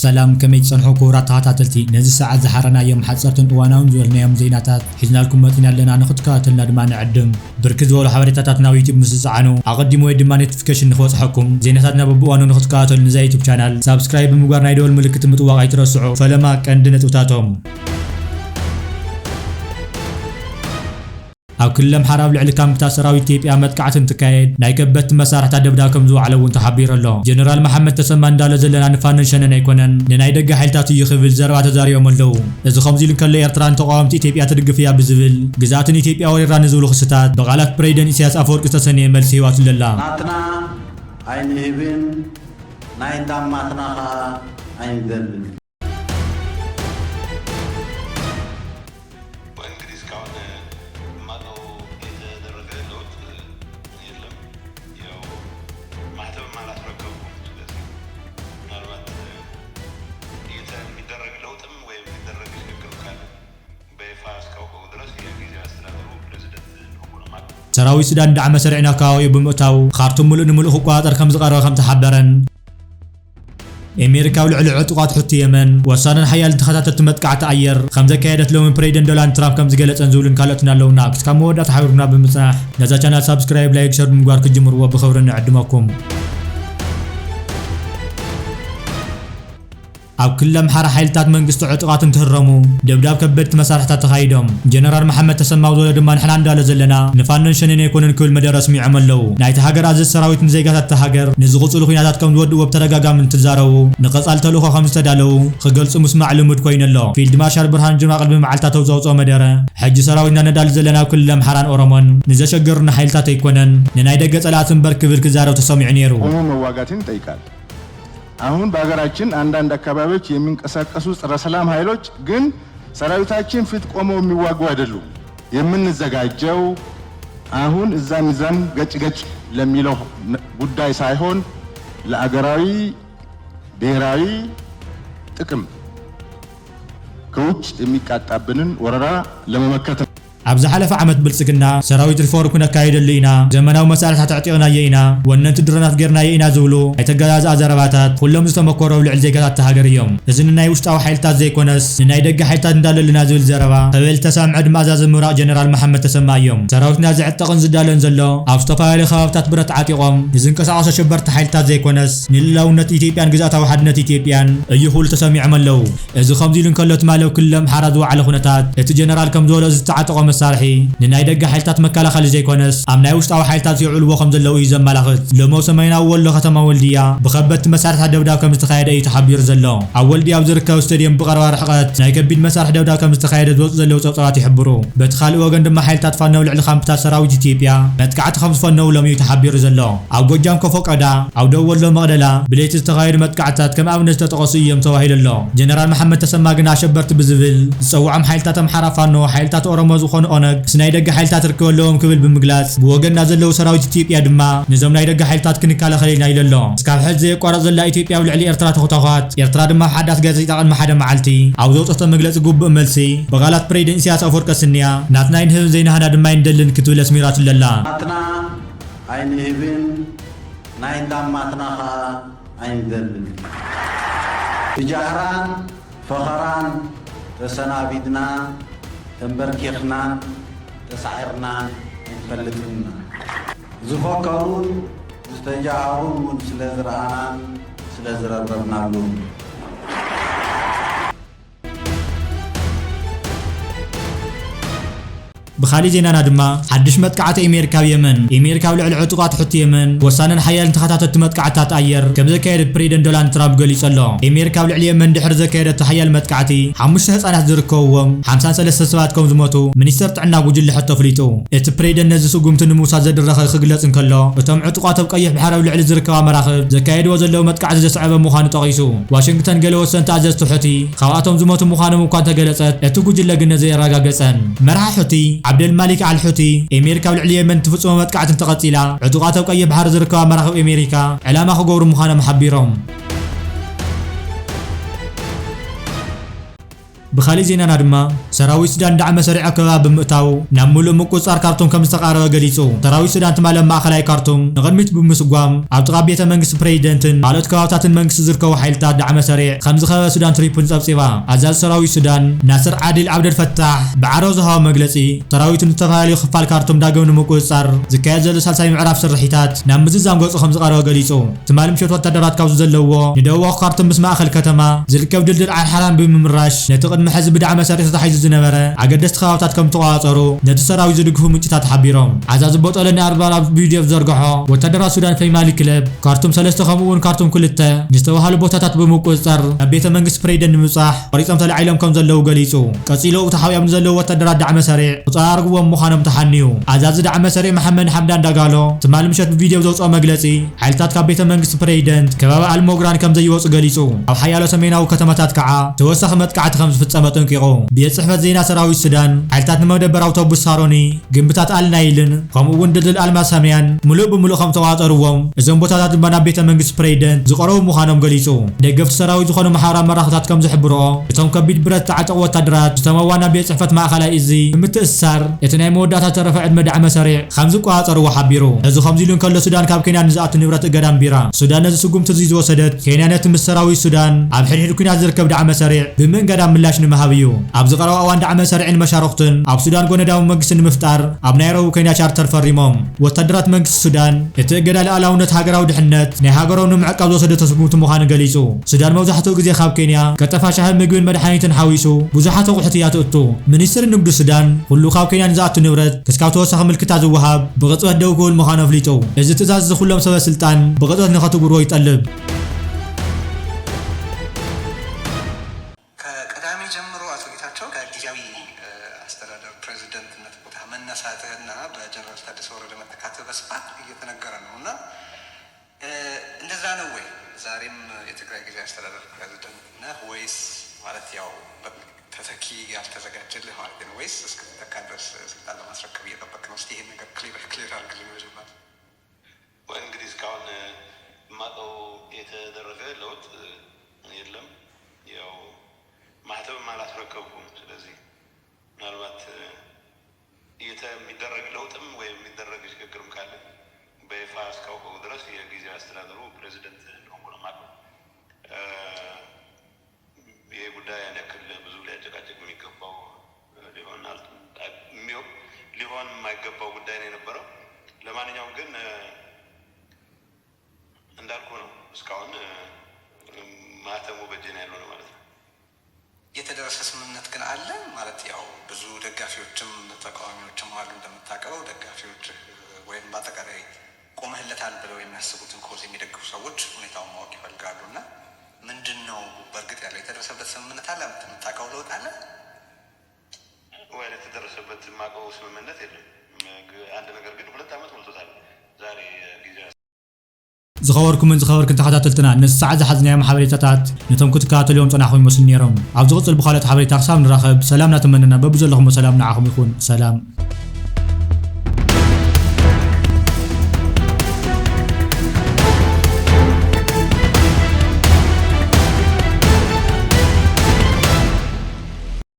ሰላም፣ ከመይ ትጸንሑ ክቡራት ተኸታተልቲ? ነዚ ሰዓት ዝሓረናዮም ሓጸርትን እዋናውን ዝበልናዮም ዜናታት ሒዝናልኩም መጺና ኣለና፣ ንኽትከታተሉና ድማ ንዕድም። ብርክት ዝበሉ ሓበሬታታት ናብ ዩቱብ ምስ ዝጸዓኑ፣ ኣቐዲሙ ወይ ድማ ኖቲፊኬሽን ንኽበጽሐኩም፣ ዜናታትና በብእዋኑ ንኽትከታተሉ ነዛ ዩቱብ ቻናል ሳብስክራይብ ብምግባር ናይ ደወል ምልክት ምጥዋቕ ኣይትረስዑ። ፈለማ ቀንዲ ነጥብታቶም። ኣብ ክልል ኣምሓራ ኣብ ልዕሊ ካምፕታት ሰራዊት ኢትዮጵያ መጥቃዕቲ እንትካየድ፣ ናይ ከበድቲ መሳርሕታት ደብዳብ ከም ዝወዓለ እውን ተሓቢሩ ኣሎ። ጀነራል መሓመድ ተሰማ እንዳለ ዘለና ንፋኖን ሸነን ኣይኮነን፣ ንናይ ደገ ሓይልታት እዩ ክብል ዘረባ ተዛሪቦም ኣለዉ። እዚ ከምዚ ኢሉ እንከሎ፣ ኤርትራ ንተቃወምቲ ኢትዮጵያ ትድግፍ እያ ብዝብል፣ ግዝኣትን ኢትዮጵያ ወሪራ ንዝብሉ ክስታት ብቃላት ፕሬዚደንት ኢሳያስ ኣፈወርቂ ዝተሰነየ መልሲ ሂባትሉ ኣላ። ናትና ኣይንህብን፣ ናይ እንዳማትና ኸኣ ኣይንደልን። ወእንግዲህ እስካሁን ማቀው የተደረገ ለውጥ የለም። ያው ማህተም አላስረከቡም። ስለዚህ ምናልባት እየተ-፣ የሚደረግ ለውጥም ወይም የሚደረግ ሽግግር ካለ በይፋ እስካውቀው ድረስ የጊዜያዊ አስተዳደሩ ፕሬዚደንት ልኡኩ ነው ማለት ነው። ሰራዊት ሱዳን ዳዕመ ሰሪዕና ከባቢኡ ብምእታው፣ ካርቱም ምሉእ ንምሉእ ክቆጻጸር ከም ዝቐረበ ከም ተሓበረን፣ ኣሜሪካ ኣብ ልዕሊ ዕጡቓት ሑቲ የመን ወሳንን ሓያልን ተኸታተልቲ መጥቃዕቲ ኣየር ከም ዘካየደት ሎሚ ፕሬዚደንት ዶናልድ ትራምፕ ከም ዝገለጸን ዝብሉን ካልኦትን ኣለውና። ክስካብ መወዳእታ ሓቢርኩምና ብምጽናሕ ነዛ ቻናል ሳብስክራይብ፣ ላይክ፣ ሸር ብምግባር ክትጅምርዎ ብኽብሪ ንዕድመኩም። ኣብ ክልል ኣምሓራ ሓይልታት መንግስቲ ዕጡቓት እንትህረሙ፣ ደብዳብ ከበድቲ መሳርሕታት ተኻይዶም። ጀነራል መሓመድ ተሰማ ኣብ ዝበሎ ድማ፣ ንሕና እንዳለ ዘለና ንፋኖን ሸኔን ኣይኮነን ክብል መደረ ኣስሚዖም ኣለዉ። ናይታ ሃገር ኣዘዝቲ ሰራዊት ንዜጋታት እታ ሃገር ንዝቕጽሉ ኲናታት ከም ዝወድእዎ ብተደጋጋሚ እንትዛረቡ፣ ንቐጻሊ ተልእኾ ከም ዝተዳለዉ ክገልጹ ምስማዕ ልሙድ ኮይኑ ኣሎ። ፊልድ ማርሻል ብርሃኑ ጁላ ቅድሚ መዓልታት ኣብ ዘውጽኦ መደረ፣ ሕጂ ሰራዊትና ነዳሊ ዘለና ኣብ ክልል ኣምሓራን ኦሮሞን ንዘሸገሩና ሓይልታት ኣይኮነን፣ ንናይ ደገ ጸላእቲ እምበር ክብል ክዛረብ ተሰሚዑ ነይሩ። ቆሞ መዋጋትን ይጠይቃል። አሁን በሀገራችን አንዳንድ አካባቢዎች የሚንቀሳቀሱ ጸረ ሰላም ኃይሎች ግን ሰራዊታችን ፊት ቆመው የሚዋጉ አይደሉም። የምንዘጋጀው አሁን እዛም እዛም ገጭ ገጭ ለሚለው ጉዳይ ሳይሆን ለአገራዊ ብሔራዊ ጥቅም ከውጭ የሚቃጣብንን ወረራ ለመመከት ነው። ኣብ ዝሓለፈ ዓመት ብልጽግና ሰራዊት ሪፎርም ክነካይደሉ ኢና፣ ዘመናዊ መሳርሕታት ኣዕጢቕናዮ ኢና፣ ወነንቲ ድሮናት ጌርናዮ ኢና ዝብሉ ኣይተገዛዝኣ ዘረባታት ኩሎም ዝተመኮሩ ኣብ ልዕሊ ዜጋታት እታ ሃገር እዮም። እዚ ንናይ ውሽጣዊ ሓይልታት ዘይኮነስ ንናይ ደገ ሓይልታት እንዳለልና ዝብል ዘረባ ክብል ዝተሰምዐ ድማ ኣዛዚ ምብራቕ ጀነራል መሓመድ ተሰማ እዮም። ሰራዊትና ዝዕጠቕን ዝዳለን ዘሎ ኣብ ዝተፈላለዩ ከባብታት ብረት ዓጢቖም ንዝንቀሳቐሱ ኣሸበርቲ ሓይልታት ዘይኮነስ ንልኡላውነት ኢትዮጵያን ግዝኣታዊ ሓድነት ኢትዮጵያን እዩ ክብሉ ተሰሚዖም ኣለዉ። እዚ ከምዚ ኢሉ እንከሎ፣ ትማሊ ኣብ ክልል ኣምሓራ ዝወዓለ ኩነታት፣ እቲ ጀነራል ከም ዝበሎ፣ እዚ ዝተዓጠቖ መሳርሒ ንናይ ደገ ሓይልታት መከላኸሊ ዘይኮነስ፣ ኣብ ናይ ውሽጣዊ ሓይልታት የውዕልዎ ከም ዘለዉ እዩ ዘመላኽት። ሎሚ ኣብ ሰሜናዊ ወሎ ከተማ ወልድያ ብኸበድቲ መሳርሕታት ደብዳብ ከም ዝተኻየደ እዩ ተሓቢሩ ዘሎ። ኣብ ወልድያ ኣብ ዝርከብ ስቴድየም ብቐረባ ርሕቀት ናይ ከቢድ መሳርሒ ደብዳብ ከም ዝተኻየደ ዝወጹ ዘለዉ ጸብጻባት ይሕብሩ። በቲ ካልእ ወገን ድማ፣ ሓይልታት ፋኖ ኣብ ልዕሊ ካምፕታት ሰራዊት ኢትዮጵያ መጥቃዕቲ ከም ዝፈነዉ ሎሚ እዩ ተሓቢሩ ዘሎ። ኣብ ጎጃም ከፎ ቀዳ፣ ኣብ ደቡብ ወሎ መቕደላ ብለይቲ ዝተኻየዱ መጥቃዕትታት ከም ኣብነት ዝተጠቐሱ እዮም ተባሂሉ ኣሎ። ጀነራል መሓመድ ተሰማ ግን ኣሸበርቲ ብዝብል ዝጸውዖም ሓይልታት ኣምሓራ ፋኖ፣ ሓይልታት ኦሮሞ ዝኾኑ ኦነግ ምስ ናይ ደገ ሓይልታት ርክብ ኣለዎም ክብል ብምግላጽ፣ ብወገንና ዘለዉ ሰራዊት ኢትዮጵያ ድማ ነዞም ናይ ደገ ሓይልታት ክንከላኸል ኢና ኢሉ ኣሎ። እስካብ ሕዚ ዘየቋረጽ ዘላ ኢትዮጵያ ኣብ ልዕሊ ኤርትራ ተኹታኳት፣ ኤርትራ ድማ ኣብ ሓዳስ ጋዜጣ ቅድሚ ሓደ መዓልቲ ኣብ ዘውጸቶ መግለጺ ግቡእ መልሲ ብቓላት ፕሬዚደንት ኢሳያስ ኣፈወርቂ ኣስንያ፣ ናትና ኣይንህብን ዘይናህና ድማ ኣይንደልን ክትብል ኣስሚራትሉ ኣላ። ናትና ኣይንህብን፣ ናይ እንዳማትና ኸኣ ኣይንደልን። ብጃህራን ፈኸራን ተሰናቢድና፣ ተንበርኪኽናን ተሳዒርናን ኣይንፈልጥን ኢና። ዝፈከሩን ዝተጃሃሩን እውን ስለ ዝረኣናን ስለ ዝረብረብናሉን። ብኻሊእ ዜናና ድማ፣ ሓድሽ መጥቃዕቲ ኣሜሪካ ኣብ የመን። ኣሜሪካ ኣብ ልዕሊ ዕጡቓት ሑቲ የመን ወሳንን ሓያልን ተኸታተልቲ መጥቃዕትታት ኣየር ከም ዘካየደት ፕሬዚደንት ዶናልድ ትራምፕ ገሊጹ ኣሎ። ኣሜሪካ ኣብ ልዕሊ የመን ድሕሪ ዘካየደቶ ሓያል መጥቃዕቲ፣ ሓሙሽተ ህጻናት ዝርከብዎም ሓምሳን ሰለስተ ሰባት ከም ዝሞቱ ሚኒስተር ጥዕና ጉጅለ ሕቶ ኣፍሊጡ። እቲ ፕሬዚደንት ነዚ ስጉምቲ ንምውሳድ ዘድረኸ ክግለጽ እንከሎ፣ እቶም ዕጡቓት ኣብ ቀይሕ ባሕሪ ኣብ ልዕሊ ዝርከባ መራኽብ ዘካየድዎ ዘለዉ መጥቃዕቲ ዘስዐበ ምዃኑ ጠቒሱ፣ ዋሽንግተን ገለ ወሰንቲ ኣዘዝቲ ሑቲ ካብኣቶም ዝሞቱ ምዃኖም እኳ እንተገለጸት፣ እቲ ጉጅለ ግን ነዚ ኣየረጋገጸን። መራሒ ሑቲ ዓብደል ማሊክ ኣል ሑቲ፣ ኣሜሪካ ኣብ ልዕሊ የመን ትፍጽሞ መጥቃዕቲ እንተቐጺላ፣ ዕጡቓት ኣብ ቀይሕ ባሕሪ ዝርከባ መራኽብ ኣሜሪካ ዕላማ ክገብሩ ምዃኖም ሓቢሮም። ብኻሊእ ዜናና ድማ፣ ሰራዊት ሱዳን ዳዕመ ሰሪዕ ኣብ ከባቢ ብምእታው ናብ ምሉእ ምቁጽጻር ካርቱም ከም ዝተቓረበ ገሊጹ። ሰራዊት ሱዳን ትማሊ ኣብ ማእኸላይ ካርቱም ንቕድሚት ብምስጓም ኣብ ጥቓ ቤተ መንግስቲ ፕሬዚደንትን ካልኦት ከባብታትን መንግስቲ ዝርከቡ ሓይልታት ዳዕመ ሰሪዕ ከም ዝኸበበ ሱዳን ትሪቡን ጸብጺባ። ኣዛዚ ሰራዊት ሱዳን ናስር ዓዲል ዓብደል ፈታሕ ብዓረብ ዝሃቦ መግለጺ፣ ሰራዊቱ ንዝተፈላለዩ ክፋል ካርቱም ዳግም ንምቁጽጻር ዝካየድ ዘሎ ሳልሳይ ምዕራፍ ስርሒታት ናብ ምዝዛም ገጹ ከም ዝቐረበ ገሊጹ። ትማሊ ምሸት ወታደራት ካብዚ ዘለዎ ንደቡባዊ ካርቱም ምስ ማእኸል ከተማ ዝርከብ ድልድል ዓርሓራን ብምምራሽ ነቲ ቅድሚ ሕዚ ብዳዕመ ሰሪዕ ተታሒዙ ዝነበረ ኣገደስቲ ከባብታት ከም ዝተቆጻጸሩ ነቲ ሰራዊት ዝድግፉ ምንጭታት ሓቢሮም። ኣዛዚ ቦጦለ ንኣርባን ኣብ ቪድዮ ዝዘርግሖ ወታደራት ሱዳን ፈይማሊ ክለብ ካርቱም ሰለስተ ከምኡ እውን ካርቱም ክልተ ንዝተባህሉ ቦታታት ብምቁጽጻር ናብ ቤተ መንግስቲ ፕሬዚደንት ንምብጻሕ ቆሪጾም ተላዒሎም ከም ዘለዉ ገሊጹ። ቀጺሉ እቲ ሓቢኦም ንዘለዉ ወታደራት ዳዕመ ሰሪዕ ክጸራርግዎም ምዃኖም ተሓንዩ። ኣዛዚ ዳዕመ ሰሪዕ መሓመድ ሓምዳን ዳጋሎ ትማሊ ምሸት ብቪድዮ ዘውጽኦ መግለጺ፣ ሓይልታት ካብ ቤተ መንግስቲ ፕሬዚደንት ከባቢ ኣልሞግራን ከም ዘይወጹ ገሊጹ። ኣብ ሓያሎ ሰሜናዊ ከተማታት ከዓ ተወሳኺ መጥቃዕቲ ከም ዝፍጸም ኣጠንቂቑ። ቤት ጽሕፈት ዜና ሰራዊት ሱዳን፣ ሓይልታት ንመደበር ኣውቶቡስ ሳሮኒ፣ ግንብታት ኣልናይልን ከምኡ እውን ድልድል ኣልማሳምያን ምሉእ ብምሉእ ከም ተቆጻጸርዎም፣ እዞም ቦታታት ድማ ናብ ቤተ መንግስቲ ፕሬዚደንት ዝቐረቡ ምዃኖም ገሊጹ። ደገፍቲ ሰራዊት ዝኾኑ ማሕበራዊ መራኽብታት ከም ዝሕብርኦ፣ እቶም ከቢድ ብረት ዝተዓጠቑ ወታደራት ዝተመዋ ናብ ቤት ጽሕፈት ማእኸላይ እዚ ብምትእስሳር፣ እቲ ናይ መወዳእታ ተረፈ ዕድመ ዳዕመ ሰሪዕ ከም ዝቆጻጸርዎ ሓቢሩ። እዚ ከምዚ ኢሉ እንከሎ፣ ሱዳን ካብ ኬንያ ንዝኣቱ ንብረት እገዳ ኣንቢራ። ሱዳን ነዚ ስጉምቲ እዚ ዝወሰደት፣ ኬንያ ነቲ ምስ ሰራዊት ሱዳን ኣብ ሕድሕድ ኲናት ዝርከብ ዳዕመ ሰሪዕ ብምእንጋዳ ምላሽ ንምሃብ እዩ። ኣብዚ ቀረባ እዋን ዳዕመ ሰሪዕን መሻርኽቱን ኣብ ሱዳን ጎነዳዊ መንግስቲ ንምፍጣር ኣብ ናይሮቢ ኬንያ ቻርተር ፈሪሞም። ወታደራት መንግስቲ ሱዳን እቲ እገዳ ልኣላውነት፣ ሃገራዊ ድሕነት፣ ናይ ሃገሮም ንምዕቃብ ዝወሰደቶ ስጉምቲ ምዃኑ ገሊጹ። ሱዳን መብዛሕትኡ ግዜ ካብ ኬንያ ቀጠፋ ሻሂ፣ ምግብን መድሓኒትን ሓዊሱ ብዙሓት ኣቑሑት እያ ትእቱ። ሚኒስትሪ ንግዲ ሱዳን፣ ኩሉ ካብ ኬንያ ንዝኣቱ ንብረት ክስካብ ተወሳኺ ምልክታ ዝወሃብ ብቕጽበት ደው ክብል ምዃኑ ኣፍሊጡ። እዚ ትእዛዝ እዚ ኩሎም ሰበ ስልጣን ብቕጽበት ንኸትግብርዎ ይጠልብ። ከቀዳሚ ጀምሮ አቶ ጌታቸው ከጊዜያዊ አስተዳደር ፕሬዝደንትነት ቦታ መነሳትህና በጀነራል ታደሰ ወረደ መተካትህ በስፋት እየተነገረ ነው እና እንደዛ ነው ወይ? ዛሬም የትግራይ ጊዜያዊ አስተዳደር ፕሬዝደንት ነህ ወይስ ማለት ያው ተተኪ ያልተዘጋጀልህ ማለት ነው ወይስ እስክትተካ ድረስ ስልጣን ለማስረከብ እየጠበቅ ነው? እስኪ ይሄን ነገር ክሊር ክሊር አድርግልኝ መጀመሪያ። ወይ እንግዲህ እስካሁን የማውቀው የተደረገ ለውጥ የለም። ያው ማህተብም አላስረከብኩም። ስለዚህ ምናልባት የሚደረግ ለውጥም ወይም የሚደረግ ሽግግርም ካለ በይፋ እስካውቀው ድረስ የጊዜያዊ አስተዳደሩ ፕሬዚደንት እንደሆንኩ ነው የማውቀው። ይሄ ጉዳይ ያን ያክል ብዙ ሊያጨቃጭቅ የሚገባው ሊሆን ሊሆን የማይገባው ጉዳይ ነው የነበረው። ለማንኛውም ግን እንዳልኩ ነው፣ እስካሁን ማህተሙ በእጄ ነው ያለው ማለት ነው። የተደረሰ ስምምነት ግን አለ ማለት ያው ብዙ ደጋፊዎችም ተቃዋሚዎችም አሉ እንደምታውቀው። ደጋፊዎች ወይም በአጠቃላይ ቆመህለታል ብለው የሚያስቡትን ኮዝ የሚደግፉ ሰዎች ሁኔታውን ማወቅ ይፈልጋሉ እና ምንድን ነው በእርግጥ ያለው የተደረሰበት ስምምነት አለ? የምታውቀው ለውጥ አለ? ወይ የተደረሰበት የማውቀው ስምምነት የለም። አንድ ነገር ግን ሁለት ዓመት ሞልቶታል ዛሬ ጊዜ ዝኸበርኩምን ዝኸበርክን ተኸታተልትና፣ ነዚ ሰዓት ዝሓዝናዮም ሓበሬታታት ነቶም ክትከታተልዎም ጸናሕኩም ይመስሉ ነይሮም። ኣብ ዝቕጽል ብኻልኦት ሓበሬታ ክሳብ ንራኸብ፣ ሰላም እናተመነና፣ በብዘለኹሞ ሰላም ንዓኹም ይኹን። ሰላም።